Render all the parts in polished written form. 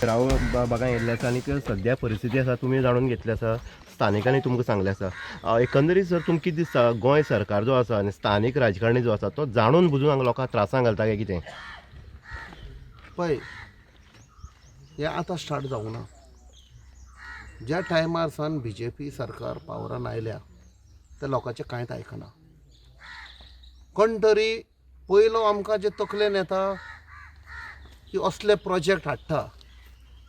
राव बागां येयल्ले आसा आनी सद्या परिस्थिती आसा तुमी जाणून घेतली आसा, स्थानिकांनी तुमकां सांगलें आसा. एकंदरीत सर तुमकां कितें दिसता, गोंय सरकार जो आसा आनी स्थानीक राजकारणी जो आसा तो जाणून बुजून हांगा लोकांक त्रासांक घालता काय कितें? पळय, हें आतां स्टार्ट जावंक ना. ज्या टायमार सावन बीजेपी सरकार पावरान आयल्या त्या लोकांचें कांयच आयकना. कोण तरी पयलो आमकां जे तकलेन येता की असले प्रोजेक्ट हाडटा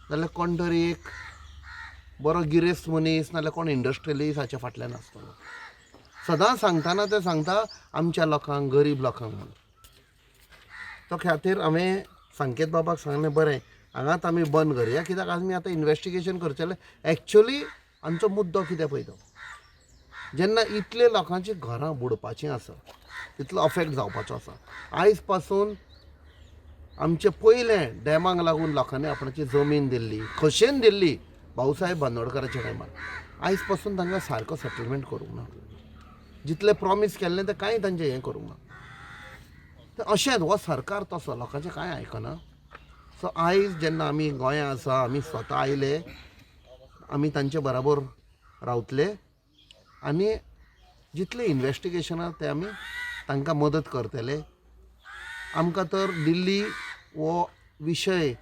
जाल्यार कोण तरी एक बरो गिरेस्त मनीस नाल्यार कोण इंडस्ट्रियलिस्ट हाच्या फाटल्यान आसतलो. सदां सांगतना ते सांगता आमच्या लोकांक, गरीब लोकांक म्हूण. तो खातीर हांवें संकेत बाबाक सांगलें, बरें हांगाच आमी बंद करया, कित्याक आमी आतां इन्वेस्टिगेशन करचेलें. एक्चुली आमचो मुद्दो कितें पळय तो, जेन्ना इतले लोकांची घरां बुडपाचीं आसा, इतलो अफेक्ट जावपाचो आसा. आयज पासून आमचे पयलें डॅमाक लागून लोकांनी आपणाची जमीन दिल्ली, खोशेन दिल्ली भाऊसाहेब बांदोडकराच्या टायमार. आयज पासून तांकां सारको सेटलमेंट करूंक ना. जितलें प्रॉमीस केल्लें तें कांय तांचें हें करूंक ना. तर अशेंच हो सरकार तसो लोकांचें कांय आयकना. सो आयज जेन्ना आमी गोंया आसा, आमी स्वता आयले, आमी तांचे बराबर रावतले आनी जितलें इन्वेस्टिगेशनां तें आमी तांकां मदत करतले. आमकां तर दिल्ली हो विशय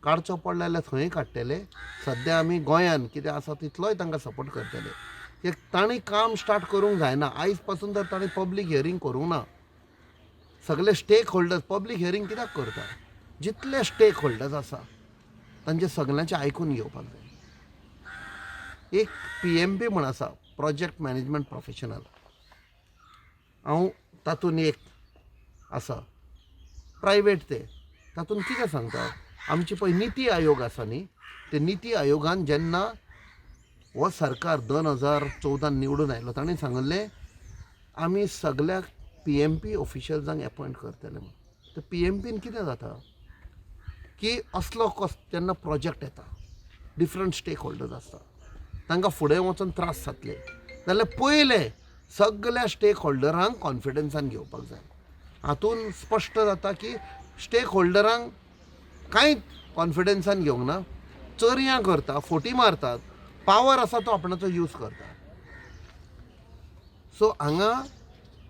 काडचो पडलो जाल्यार थंय काडटले. सद्या आमी गोंयान कितें आसा तितलोय तांकां सपोर्ट करतले. एक तांणी काम स्टार्ट करूंक जायना. आयज पासून तर तांणी पब्लीक हियरींग करूंक ना. सगळे स्टेक होल्डर्स पब्लीक हियरींग कित्याक करता? जितले स्टेक होल्डर्स आसा तांचे सगल्यांचें आयकून घेवपाक जाय. एक पीएमपी म्हण आसा, प्रोजेक्ट मॅनेजमेंट प्रोफेशनल, हांव तातूंत एक आसा, प्रायवेट ते. तातूंत कितें सांगता, आमची पळय निती आयोग आसा न्ही, ते निती आयोगान जेन्ना हो सरकार 2014 निवडून आयलो, ताणें सांगिल्लें आमी सगल्याक पीएमपी ऑफिशल्सांक एपॉयंट करतले म्हूण. ते पीएमपीन कितें जाता की असलो कस जेन्ना प्रोजेक्ट येता, डिफरंट स्टेक होल्डर्स आसता, तांकां फुडें वचून त्रास जातले जाल्यार पयलें सगल्या स्टेक होल्डरांक कॉन्फिडन्सान घेवपाक जाय. हातून स्पश्ट जाता की स्टेक होल्डरांक कांयच कॉन्फिडन्सान घेवंक ना. चोरयां करता, फोटी मारतात, पावर आसा तो आपणाचो यूज करता. सो हांगा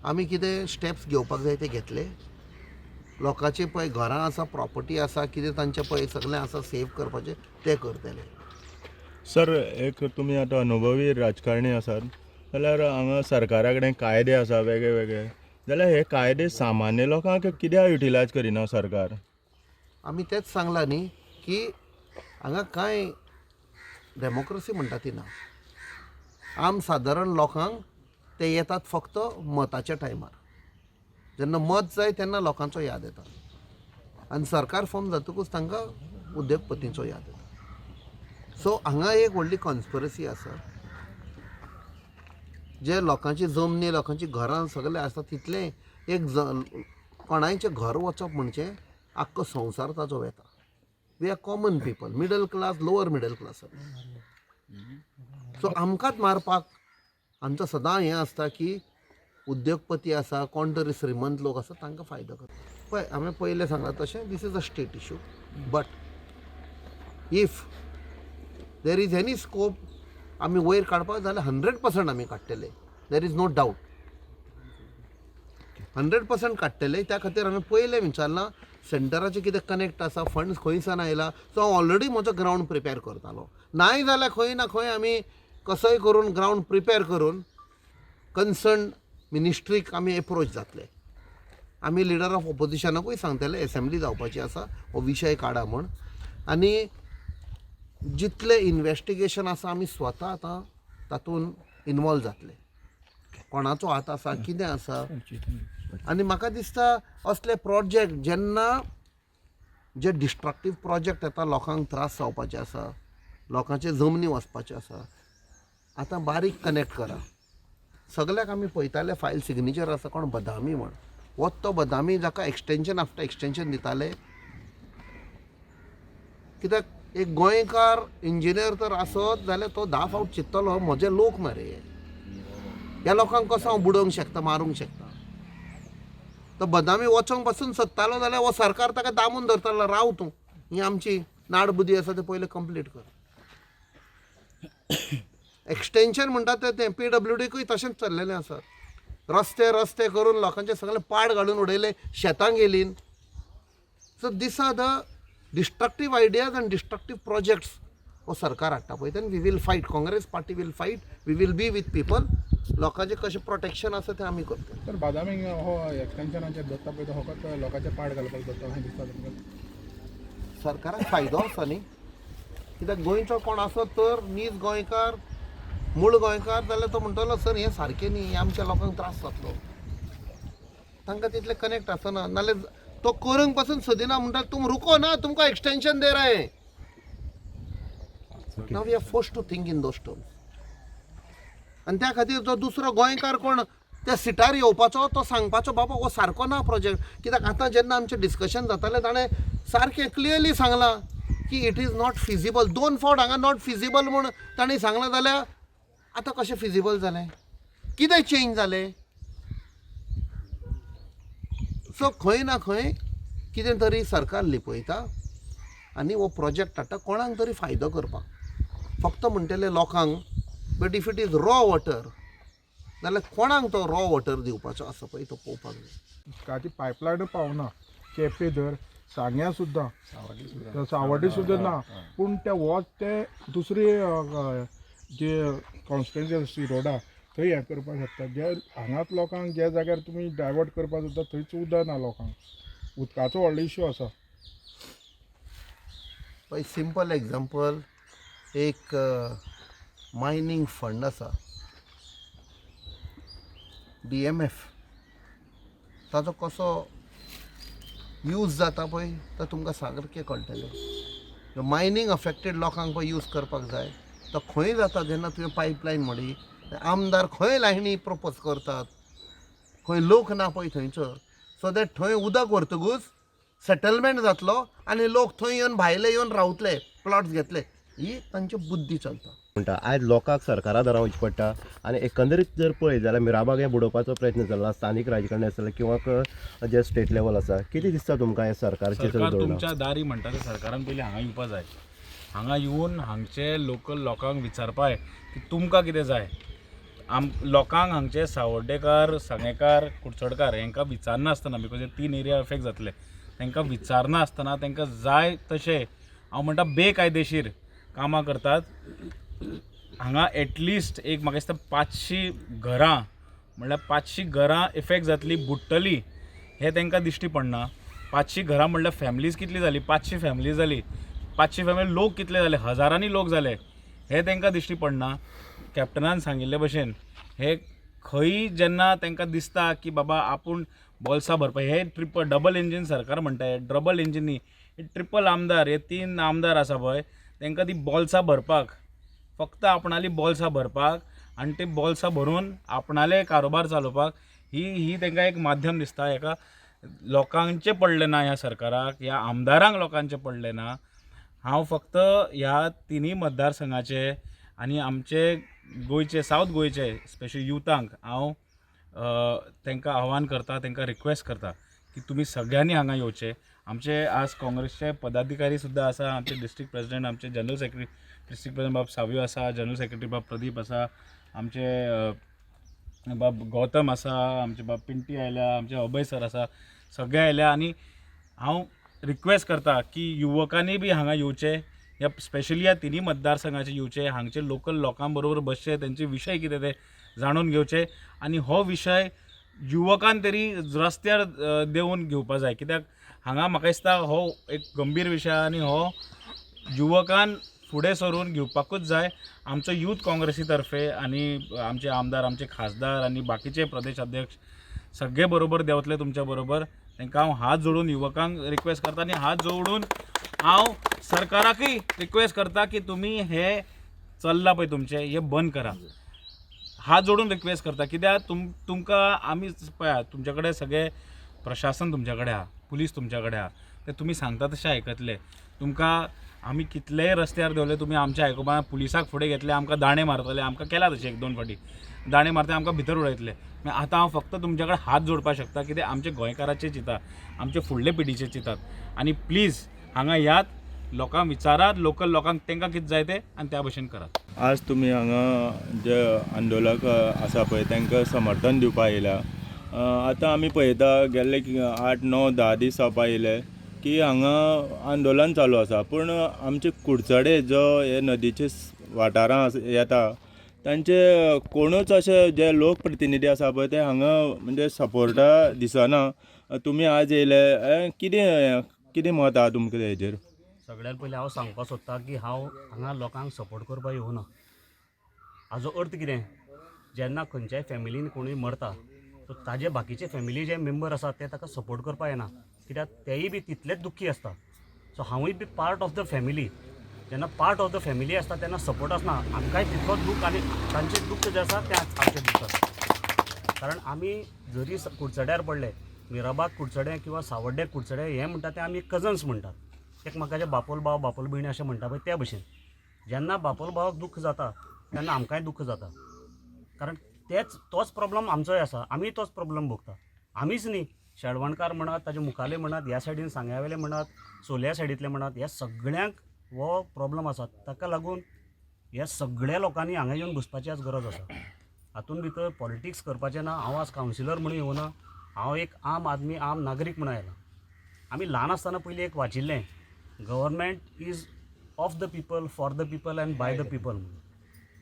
आमी कितें स्टेप्स घेवपाक जाय ते घेतले. लोकांचे पळय घरां आसा, प्रॉपर्टी आसा, कितें तांचें पळय सगळें आसा सेव करपाचें तें करतले. सर, एक तुमी आतां अनुभवी राजकारणी आसात जाल्यार हांगा सरकारा कडेन कायदे आसा वेगळे वेगळे, जाल्यार हे कायदे सामान्य लोकांक कित्याक युटिलायज करिना सरकार? आमी तेंच सांगलां न्ही की हांगा कांय डेमोक्रेसी म्हणटा ती ना. आम सादारण लोकांक ते येतात फक्त मताच्या टायमार. जेन्ना मत जाय तेन्ना लोकांचो याद येता आनी सरकार फॉर्म जातकूच तांकां उद्देगपतींचो याद येता. सो हांगा एक व्हडली कॉन्स्पिरसी आसा. जे लोकांची जमनी, लोकांची घरां सगळें आसा तितलें एक कोणायचें घर वचप म्हणजे आख्खो संवसार ताजो वेता. We are common people, middle class, lower middle class. So आमकांच मारपाक आमचो सदां हें आसता की उद्योगपती आसा, कोण तरी श्रीमंत लोक आसा, तांकां फायदो करता. पळय, हांवें पयलें सांगलां तशें, this is a state issue, but if there is any scope आमी वयर काडपाक जाल्यार 100% आमी काडटले. There is no doubt, 100% काडटले. त्या खातीर हांवें पयलें विचारलां सेंटराचें कितें कनेक्ट आसा, फंड्स खंयसान आयला. सो हांव ऑलरेडी म्हजो ग्रावंड प्रिपेर करतालो. नाय जाल्यार खंय ना खंय आमी कसोय करून ग्रावंड प्रिपेर करून कन्सर्न मिनिस्ट्रीक आमी एप्रोच जातले. आमी लिडर ऑफ ऑपोजिशनाकूय सांगतले एसेंब्ली जावपाची आसा, हो विशय काडा म्हूण. आनी जितलें इन्वेस्टिगेशन आसा आमी स्वता आतां तातूंत इनवॉल्व जातले, कोणाचो हात आसा, कितें आसा. आनी म्हाका दिसता असले प्रोजेक्ट जेन्ना जे डिस्ट्रक्टीव प्रोजेक्ट येता, लोकांक त्रास जावपाचे आसा, लोकांचे जमनी वचपाच्यो आसा. आतां बारीक कनेक्ट करा, सगल्याक आमी पळयताले फायल सिग्नेचर आसा कोण बदामी म्हण, हो तो बदामी जाका एक्सटेंशन आफ्टर एक्सटेंशन दिताले. कित्याक एक गोंयकार इंजिनियर तर आसत जाल्यार तो 10 फावट चिंततलो, म्हजे लोक मरे, ह्या लोकांक कसो हांव बुडोवंक शकता, मारूंक शकता. तो बदामी वचोंक पासून सोदतालो जाल्यार हो सरकार ताका दामून धरतालो, राव तूं, ही आमची. नाडबुद्दी आसा तें पयलें कंप्लीट कर. एक्सटेंशन म्हणटा तें तें पीडब्ल्यूडीकूय तशेंच चल्लेलें आसा. रस्ते रस्ते करून लोकांचे सगळे पाड घालून उडयले, शेतां गेलीं. So these are the destructive ideas and destructive projects हो सरकार हाडटा पळय. Then we will fight, Congress party will fight, we will be with people. लोकांचें कशें प्रोटेक्शन आसा तें आमी करतले. तर बादामींक हो एक्सटेन्शनाचेर दत्ता पळय तो फकत लोकांचे पाड घालपाक दत्ता अशें दिसता तुमकां? सरकाराक फायदो आसा न्ही, कित्याक गोंयचो कोण आसत तर नीज गोंयकार, मूळ गोंयकार जाल्यार तो म्हणटलो सर हें सारकें न्ही, हें आमच्या लोकांक त्रास जातलो. तांकां तितलें कनेक्ट आसना, नाल्यार तो करूंक पासून सोदिना. म्हणटा तुम रुको ना, तुमकां एक्सटेंशन दे रहे हैं. Now we are forced to think in those terms. आनी त्या खातीर जो दुसरो गोंयकार कोण त्या सिटार येवपाचो तो सांगपाचो बाबा हो सारको ना प्रोजेक्ट. कित्याक आतां जेन्ना आमचें डिस्कशन जातालें ताणें सारकें क्लियरली सांगलां की it is not feasible. दोन फावट हांगा not feasible म्हूण ताणें सांगलां जाल्यार आतां कशें फिजिबल जालें, कितें चेंज जालें? सो खंय ना खंय कितें तरी सरकार लिपयता आनी हो प्रोजेक्ट हाडटा कोणाक तरी फायदो करपाक, फक्त म्हणटले लोकांक. But if it is raw water जाल्यार कोणाक तो रॉ वॉटर दिवपाचो आसा पळय तो पळोवपाक जाय. उदकाची पायपलायन पावना केपे धर, सांग्या सुद्दां, सावड्डे सुद्दां ना. पूण ते वच ते दुसरी जे कॉन्स्टिट्युएन्सी शिरोडा थंय हें करपाक शकता. जे हांगाच लोकांक ज्या जाग्यार तुमी डायवर्ट करपाक जाता थंयच उदक ना लोकांक, उदकाचो व्हडलो इशू आसा. पळय सिंपल एग्जाम्पल, एक मायनींग फंड आसा डीएमएफ, ताचो कसो यूज जाता पळय तो तुमकां सारकें कळटलें. मायनींग अफेक्टेड लोकांक पळय यूज करपाक जाय तो खंय जाता जेन्ना तुवें पायपलायन म्हळी, आमदार खंय लायनी प्रपोज करतात, खंय लोक ना पळय थंयसर, सो that थंय उदक व्हरतकूच सेटलमेंट जातलो आनी लोक थंय येवन भायले येवन रावतले, प्लॉट्स घेतले. ही तांची बुद्धी चलता. म्हणटा आयज लोकांक सरकारा दारां वचचें पडटा आनी एकंदरीत जर पळयत जाल्यार मिराबाग हें बुडोवपाचो प्रयत्न चल्ला, स्थानीक राजकारणी आसतले किंवा जे स्टेट लेवल आसा. कितें दिसता तुमकां हें सरकारचें सरकार धोरण? तुमच्या दारी म्हणटा ते सरकारान पयलीं हांगा येवपा जाय. हांगा येवन हांगचे लोकल लोकांक विचारपाय की तुमकां कितें जाय. आम लोकांक हांगचे सावर्डेकार, सांगेकार, कुडचडकार हांकां विचारनासतना, because हे तीन एरिया अफेक्ट जातले, तांकां विचारनासतना तांकां जाय तशें हांव म्हणटा बेकायदेशीर कामां करतात. हांगा एटलिस्ट एक म्हाका दिसता 500 घरां, म्हणल्यार 500 घरां इफेक्ट जातली, बुडटली हें तांकां दिश्टी पडना. 500 घरां म्हणल्यार फॅमिलीज कितली जाली, 500 फॅमिली जाली, 500 फॅमिली लोक कितले जाले, हजारांनी लोक जाले, हें तांकां दिश्टी पडना. कॅप्टनान सांगिल्ले भशेन हे खंय जेन्ना तांकां दिसता की बाबा आपूण बोल्सां भरपा, हे ट्रिपल डबल इंजीन सरकार म्हणटा, हे डबल इंजीन न्ही, हे ट्रिपल आमदार, हे 3 आमदार आसा पळय, तांकां ती बोल्सां भरपाक, फक्त आपणाली बोल्सां भरपाक आनी ते बोल्सां भरून आपणाले कारोबार चलोवपाक ही ही तांकां एक माध्यम दिसता. हेका लोकांचें पडलें ना ह्या सरकाराक, ह्या आमदारांक लोकांचें पडलें ना. हांव फक्त ह्या तिनूय मतदारसंघाचे आनी आमचे गोंयचे, सावथ गोंयचे स्पेशली युथांक हांव तांकां आव्हान करता, तांकां रिक्वेस्ट करता की तुमी सगळ्यांनी हांगा येवचें. आमचे आज काँग्रेसचे पदाधिकारी सुद्दां आसा, आमचे डिस्ट्रिक्ट प्रेसिडेंट, आमचे जनरल सेक्रेटरी, डिस्ट्रिक्ट प्रेसिडेंट बाब सावियो आसा, जनरल सेक्रेटरी बाब प्रदीप आसा, आमचे बाब गौतम आसा, आमचे बाब पिंटी आयल्या, आमचे अभय सर आसा, सगळे आयल्या. आनी हांव रिक्वेस्ट करता की युवकांनी बी हांगा येवचें, ह्या स्पेशली ह्या तिनूय मतदारसंघाचे येवचे, हांगचे लोकल लोकां बरोबर बसचे, तेंचे विशय कितें ते जाणून घेवचे आनी हो विशय युवकान तरी रस्त्यार देंवून घेवपा जाय. कित्याक हांगा म्हाका दिसता हो एक गंभीर विशय आनी हो युवकान फुडें सरून घेवपाकूच जाय. आमचो यूथ काँग्रेसी तर्फे आनी आमचे आमदार, आमचे खासदार आनी बाकीचे प्रदेश अध्यक्ष सगळे बरोबर देंवतले तुमच्या बरोबर. तांकां हांव हात जोडून युवकांक रिक्वेस्ट करता आनी हात जोडून हांव सरकाराकूय रिक्वेस्ट करता की तुमी हे चल्लां पळय तुमचें हें बंद करा. हात जोडून रिक्वेस्ट करता, कित्याक तुमकां आमी पळयात, तुमच्या कडेन सगळें प्रशासन तुमच्या कडेन आहा, पुलीस तुमच्या कडेन आहा, ते तुमी सांगता तशें आयकतले. तुमकां आमी कितलेय रस्त्यार देंवले तुमी आमचें आयकुपा, पुलिसाक फुडें घेतले, आमकां दाणे मारतले, आमकां केला तशें 1-2 फावटी दाणे मारतले, आमकां भितर उडयतले. मागीर आतां हांव फक्त तुमच्या कडेन हात जोडपाक शकता, कित्याक आमचे गोंयकाराचे चिंता, आमचे फुडले पिढीचे चिंतात. आनी प्लीज हांगा यात, लोकांक विचारात, लोकल लोकांक तांकां कितें जाय तें आनी त्या भशेन करात. आज तुमी हांगा जे आंदोलक आसा पळय तांकां समर्थन दिवपा येयल्या. आतां आमी पळयता गेल्ले 8, 9, 10 दीस जावपा येयले की हांगा आंदोलन चालू आसा, पूण आमचे कुडचडे जो हे नदीचे वाठारां येता तांचे कोणूच अशे जे लोकप्रतिनिधी आसा पळय ते हांगा म्हणजे सपोर्टा दिसना. तुमी आज येयले, कितें कितें मत आहा तुमकां हेजेर? सगळ्यात पयलीं हांव सांगपाक सोदतां की हांव हांगा लोकांक सपोर्ट करपाक येवना. हाजो अर्थ कितें, जेन्ना खंयच्याय फॅमिलीन कोणूय मरता सो ताजे बाकीचे फॅमिली जे मेंबर आसात ते ताका सपोर्ट करपाक येना, कित्याक तेय बी तितलेच दुख्खी आसता. सो हांवूय बी पार्ट ऑफ the family. जेन्ना पार्ट ऑफ the family आसता तेन्ना सपोर्ट आसना, आमकांय तितलोच दूख आनी तांचें दुख्ख जें आसा तें आमचें दुख्ख आसा. कारण आमी जरी कुडचड्यार पडले, मिराबाग कुडचडें किंवा सावड्डे कुडचडें हें म्हणटा तें आमी कजन्स म्हणटात, एकमेकाचे बापोल भाव बापोल भयणी अशें म्हणटा पळय त्या भशेन. जेन्ना बापोल भावाक दुख्ख जाता तेन्ना आमकांय दुख्ख जाता, कारण तेच तोच प्रॉब्लम आमचोय आसा, आमीय तोच प्रॉब्लम भोगता. आमीच न्ही, शेळवणकार म्हणात, ताजे मुखाले म्हणात, ह्या सायडीन सांग्यावेले म्हणात, सोल्या सायडींतले म्हणात, ह्या सगळ्यांक हो प्रॉब्लम आसा. ताका लागून ह्या सगळ्या लोकांनी हांगा येवन बसपाची आज गरज आसा. हातूंत भितर पॉलिटिक्स करपाचें ना. हांव आज कावन्सिलर म्हणून येवना, हांव एक आम आदमी, आम नागरीक म्हणून आयला. आमी ल्हान आसतना पयलीं एक वाचिल्लें, government is of the people, for the people and by the people म्हणून.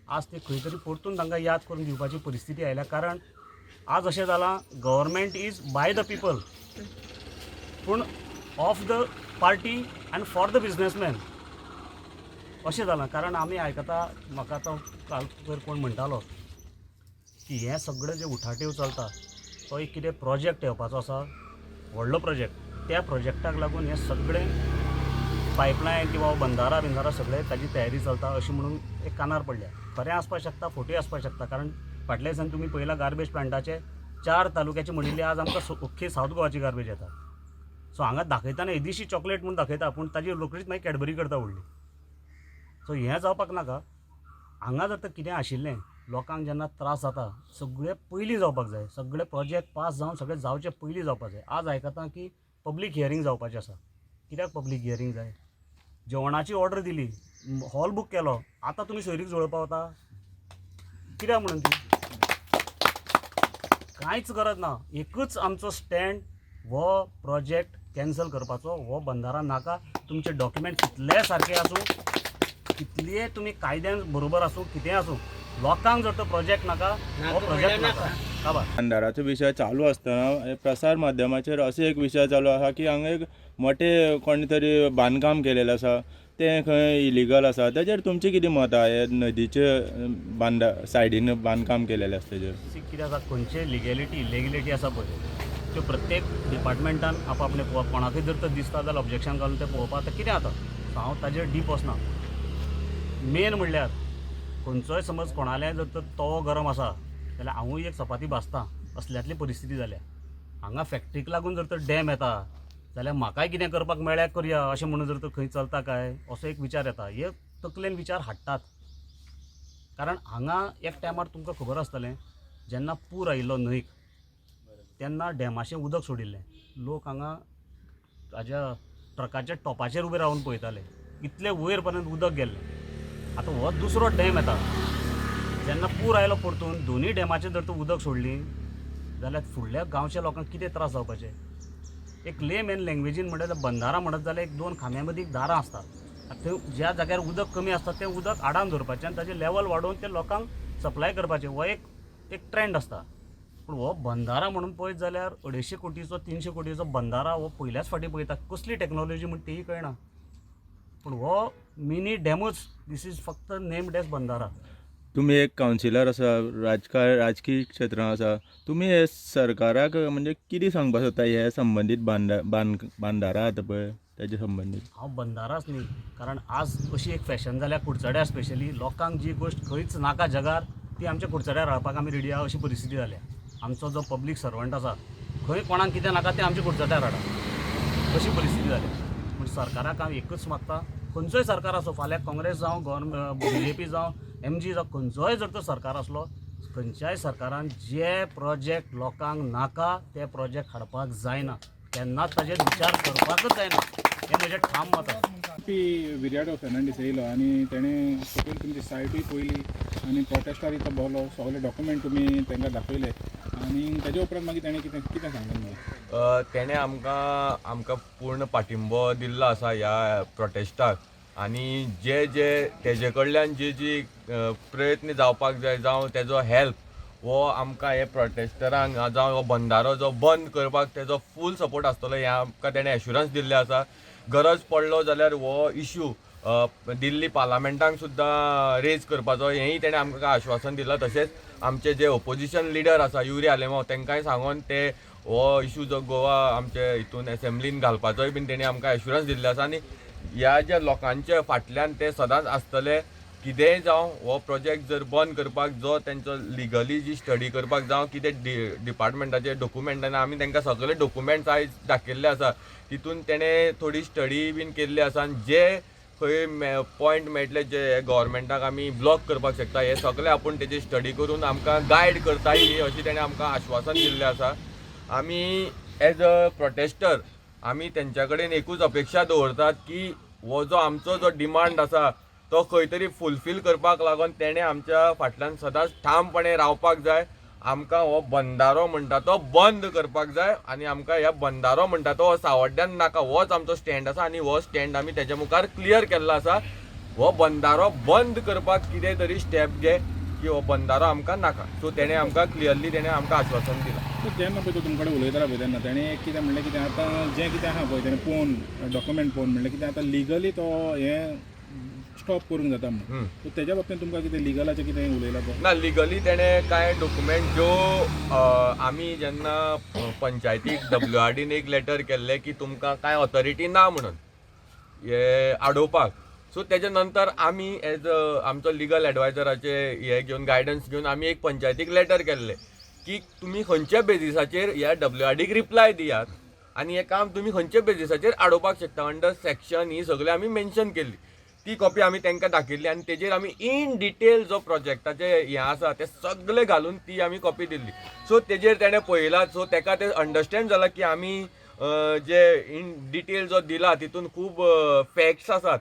आज ते खंय तरी परतून तांकां याद करून दिवपाची परिस्थिती आयल्या, कारण आज अशें जालां, government is by the people पूण of the party and for the businessman अशें जालां. कारण आमी आयकता, म्हाका आतां काल पयर कोण म्हणटालो की हें सगळें जें उठाठेव चलता तो एक कितें प्रोजेक्ट येवपाचो आसा, व्हडलो प्रोजेक्ट. त्या प्रोजेक्टाक लागून हें सगळें पायपलायन किंवा बंदारा बिंदारा सगळें ताजी तयारी चलता अशें म्हणून एक कानार पडल्या. खरें आसपाक शकता, खोटें आसपाक शकता, कारण फाटल्या दिसांनी तुमी पळयलां गार्बेज प्लांटाचे 4 तालुक्याचे म्हणिल्ले, आज आमकां अख्खी सावथ गोवाची गार्बेज येता. सो हांगा दाखयतना येदीशी चॉकलेट म्हूण दाखयता, पूण ताजी रोखडीच मागीर कॅडबरी करता व्हडली. सो हें जावपाक नाका. हांगा जर तर कितें आशिल्लें, लोकांक जेन्ना त्रास जाता सगळें पयलीं जावपाक जाय, सगळे प्रोजेक्ट पास जावन सगळें जावचें पयलीं जावपाक जाय. आज आयकता की पब्लीक हियरींग जावपाचें आसा. कित्याक पब्लीक हियरींग जाय? जेवणाची ऑर्डर दिली, हॉल बूक केलो, आतां तुमी सोयरीक जुळोवपा वता कित्याक म्हणून? ती कांयच गरज ना. एकूच आमचो स्टँड, हो प्रोजेक्ट कॅन्सल करपाचो, हो बंदारा नाका. तुमचे डॉक्युमेंट कितले सारके आसूं, कितले तुमी कायद्यान बरोबर आसूं, कितेंय आसूं, लोकांक जर तो प्रोजेक्ट नाका, हो प्रोजेक्ट नाका. काबार. बंदाराचो विशय चालू आसतना हे प्रसार माध्यमाचेर असो एक विशय चालू आसा की हांगा एक मोठे कोणे तरी बांदकाम केलेलें आसा, तें खंय इलिगल आसा. तेजेर तुमचें कितें मत आहा? हे नदीचे बांदा सायडीन बांदकाम केलेलें आसा तेजेर. सी, कितें आसा, खंयचे लिगेलिटी इलिगेलिटी आसा पळय त्यो प्रत्येक डिपार्टमेंटान आपआपणें पळोवप. कोणाकूय जर तर दिसता जाल्यार ऑब्जेक्शन घालून तें पळोवपाक. आतां कितें जाता, सो हांव ताजेर डीप वचना. मेन म्हणल्यार खंयचोय समज कोणालें जर तर तवो गरम आसा जाल्यार हांवूय एक चपाती भाजता, असल्यांतली परिस्थिती जाल्या हांगा. फॅक्ट्रीक लागून जर तर डॅम येता जाल्यार म्हाकाय कितें करपाक मेळ्ळ्यार करया अशें म्हणून जर तर खंय चलता काय असो एक विचार येता. हे तकलेन विचार हाडटात, कारण हांगा एक टायमार तुमकां खबर आसतलें, जेन्ना पूर आयिल्लो न्हंयक तेन्ना डॅमाचें उदक सोडिल्लें. लोक हांगा ताज्या ट्रकाच्या टॉपाचेर उबे रावन पळयताले, इतले वयर पर्यंत उदक गेल्लें. आतां हो दुसरो डॅम येता, जेन्ना पूर आयलो परतून दोनूय डॅमाचेर जर तर उदक सोडली जाल्यार फुडल्या गांवच्या लोकांक कितें त्रास जावपाचे? एक लेमॅन लँग्वेजीन म्हणल्यार बंदारा म्हणत जाल्यार एक दोन खांब्या मदीं दारां आसतात. आतां थंय ज्या जाग्यार उदक कमी आसता तें उदक आडावन दवरपाचें आनी ताजें लेवल वाडोवन तें लोकांक सप्लाय करपाचें, हो एक एक ट्रेंड आसता. पूण हो बंदारा म्हणून पळयत जाल्यार 250 कोटीचो, 300 कोटीचो बंदारा हो पयल्याच फावटी पळयता. कसली टॅक्नोलॉजी म्हण तीय कळना, पूण हो मिनी डॅमूच, this is फक्त नेम्ड एज बंदारा. तुमी एक कावन्सिलर आसा, राजकीय क्षेत्रांत आसा तुमी. हे सरकाराक म्हणजे कितें सांगपाक सोदता हे संबंदीत बांदारा आतां पळय तेजे संबंदीत? हांव बंदाराच न्ही, कारण आज अशी एक फॅशन जाल्या कुडचड्यार स्पेशली, लोकांक जी गोश्ट खंयच नाका जगार ती आमच्या कुडचड्यार हाडपाक आमी रेडी आहा अशी परिस्थिती जाल्या. आमचो जो पब्लीक सर्वंट आसा, खंय कोणाक कितें नाका तें आमच्या कुडचड्यार हाडा अशी परिस्थिती जाल्या. पूण सरकाराक हांव एकूच मागता, खंयचोय सरकार आसूं, फाल्यां काँग्रेस जावं, गव्हर्मेंट बीजेपी जावं, एमजी जावं, खंयचोय जर तो सरकार आसलो, खंयच्याय सरकारान जे प्रोजेक्ट लोकांक नाका ते प्रोजेक्ट हाडपाक जायना, केन्नाच ताजेर विचार करपाकच जायना, हें म्हजें ठाम मत आसा. पी विरियाटो फेर्नांडीस येयलो आनी तेणें सकयल तुमची सायटूय पळयली आनी प्रोटेस्टार तो भोवलो, सगळे डॉक्युमेंट तुमी तांकां दाखयले आनी तेजे उपरांत मागीर तेणें कितें कितें सांगलें तुमकां? तेणें आमकां आमकां पूर्ण पाठिंबो दिल्लो आसा ह्या प्रोटेस्टाक आनी जे जे तेजे कडल्यान जी जी प्रयत्न जावपाक जाय जावं तेजो हेल्प हो आमकां हे प्रोटेस्टरांक जावं हो बंदारो जो बंद करपाक तेजो फूल सपोर्ट आसतलो हें आमकां तेणें एश्युरन्स दिल्लें आसा. गरज पडलो जाल्यार हो इशू दिल्ली पार्लामेंटाक सुद्दां रेज करपाचो हेंय तेणें आमकां आश्वासन दिलां. तशेंच आमचे जे ओपोजिशन लिडर आसा युरी आलेमांव तांकांय सांगोन ते हो इशू जो गोवा आमचे हितून एसेंब्लीन घालपाचोय बीन तेणी आमकां एश्युरन्स दिल्लें आसा. आनी ह्या ज्या लोकांच्या फाटल्यान ते सदांच आसतले, कितेंय जावं हो प्रोजेक्ट जर बंद करपाक जो तेंचो लिगली जी स्टडी करपाक जावं कितें डिपार्टमेंटाचे डॉक्युमेंटान आमी तांकां सगळे डॉक्युमेंट्स आयज दाखयल्ले आसा, तितून तेणें थोडी स्टडी बीन केल्ली आसा आनी जे खंय पॉयंट मेळटले जे गव्हर्मेंटाक आमी ब्लॉक करपाक शकता हे सगळे आपूण तेजी स्टडी करून आमकां गायड करता ही अशी तेणें आमकां आश्वासन दिल्लें आसा. आमी एज अ प्रोटेस्टर आमी तेंच्या कडेन एकूच अपेक्षा दवरतात की हो जो आमचो जो डिमांड आसा तो खंय तरी फुलफील करपाक लागून तेणें आमच्या फाटल्यान सदांच ठामपणे रावपाक जाय. आमकां हो बंदारो म्हणटा तो बंद करपाक जाय आनी आमकां ह्या बंदारो म्हणटा तो सावड्ड्यान नाका, होच आमचो स्टँड आसा आनी हो स्टँड आमी तेज्या मुखार क्लियर केल्लो आसा. हो बंदारो बंद करपाक कितें तरी स्टेप घे की हो बंदारो आमकां नाका. सो तेणें आमकां क्लियरली तेणें आमकां आश्वासन दिलां. जेन्ना पळय तो तुमचे कडेन उलयतालो पळय तेन्ना तेणें कितें म्हणलें कितें आतां जें कितें आहा पळय तेणें पळोवन डॉक्युमेंट पळोवन म्हणलें कितें आतां लिगली तो हें स्टॉप करूंक जाता म्हणून, सो तेज्या बाबतींत तुमकां कितें लिगलाचें कितें उलयलां तो? ना, लिगली तेणें कांय डॉक्युमेंट ज्यो आमी जेन्ना पंचायतीक WRDन एक लेटर केल्लें की तुमकां कांय ऑथॉरिटी ना म्हणून हे आडोवपाक, सो तेजे नंतर आमी एज आमचो लिगल एडवायजराचे हे घेवन गायडन्स घेवन आमी एक पंचायतीक लेटर केल्लें की तुमी खंयच्या बेजिसाचेर ह्या WRDक रिप्लाय दियात आनी हें काम तुमी खंयच्या बेजिसाचेर आडोवपाक शकता अंडर सेक्शन ही सगळें आमी मेन्शन केल्ली. ती कॉपी आमी तांकां दाखयल्ली आनी तेजेर आमी इन डिटेल जो प्रोजेक्टाचे हें आसा तें सगळें घालून ती आमी कॉपी दिल्ली. सो तेजेर तेणें पळयलां, सो तेका तें अंडरस्टँड जालां की आमी जे इन डिटेल जो दिला तितून खूब फॅक्ट्स आसात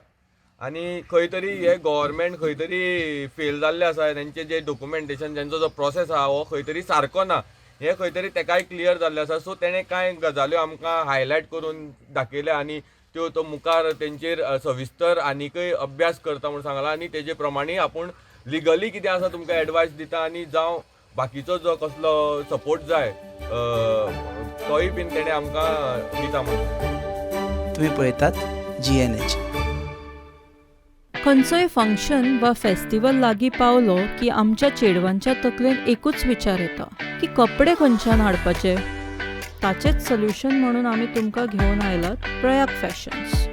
आनी खंय तरी हे गव्हर्मेंट खंय तरी फेल जाल्ले आसा, तेंचे जे डॉक्युमेंटेशन तेंचो जो प्रोसेस आहा हो खंय तरी सारको ना हें खंय तरी तेकाय क्लियर जाल्लें आसा. सो तेणें कांय गजाल्यो आमकां हायलायट करून दाखयल्या आनी त्यो तो मुखार तेंचेर सविस्तर आनीकय अभ्यास करता म्हूण सांगला आनी तेजे प्रमाणे आपूण लिगली कितें आसा तुमकां एडवायस दिता आनी जावं बाकीचो जो कसलो सपोर्ट जाय तोय बीन तेणें आमकां दिता म्हूण. तुम्ही पळयतात GNH. खंयचोय फंक्शन वा फेस्टिवल लागीं पावलो की आमच्या चेडवांच्या तकलेन एकूच विचार येता की कपडे खंयच्यान हाडपाचे. ताचेच सोल्युशन म्हणून आमी तुमकां घेवन आयलात Prayag fashions.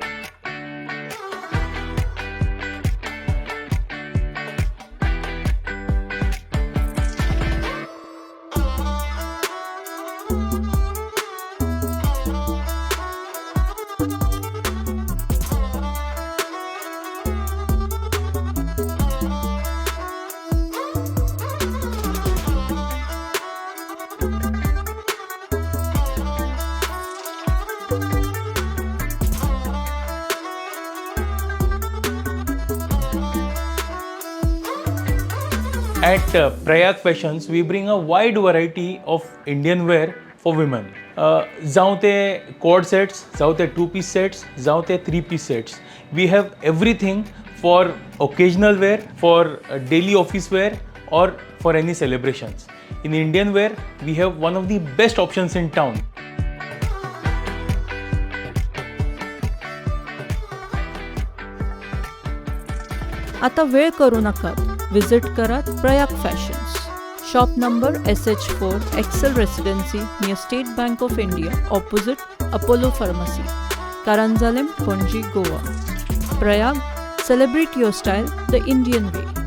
At Prayag Fashions, we bring a wide variety of Indian wear for women. जावं ते cord sets, जावं ते two piece sets, जावं ते three piece sets. We have everything for occasional wear, for daily office wear, or for any celebrations. In Indian wear, we have one of the best options in town. आता वेळ करू नाकात, visit करात Prayag fashions. Shop number SH4, Excel Residency, near State Bank of India, opposite Apollo Pharmacy, Caranzalem, Panaji, Goa. Prayag, celebrate your style the Indian way.